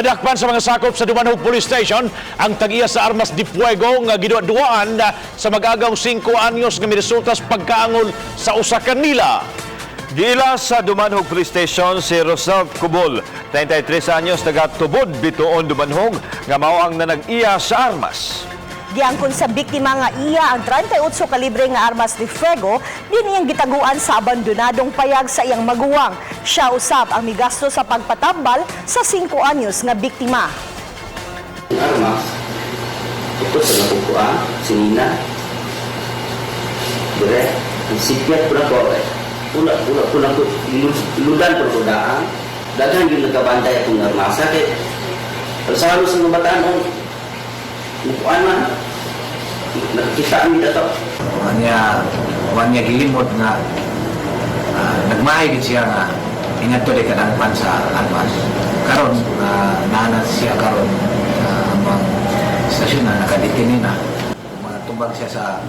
Nadakpan sa mga sakop sa Dumanhog Police Station ang tag-iya sa armas de fuego nga giduwa-duwaan sa mag-agawng 5 anyos nga miresulta sa pagkaangol sa usa kanila. Giila sa Dumanhog Police Station si Rosal Cubol, 33 anyos, taga Tubod, Bituon, Dumanhog, nga mao ang nanag-iya sa armas. Giangkon sa biktima nga iya ang 38 kalibre nga armas de fuego din iyang gitaguan sa abandonadong payag sa iyang maguwang. Siya usab ang migasto sa pagpatambal sa 5 anyos nga biktima. Armas ito sa nakukuha sinina dire ang sipyat po na ko eh. Pula pula pula ko ludan po ko daan daghan yung nagkabantay akong armasa kay sa halos ng bataan oh mukuan man nakikita ang dito. Wanya gilimot nga nagmahay gid siya nga ingadto di kadangpan sa armas. Karon naa siya karon sa among stasyon na nakadetine na. Matubang siya sa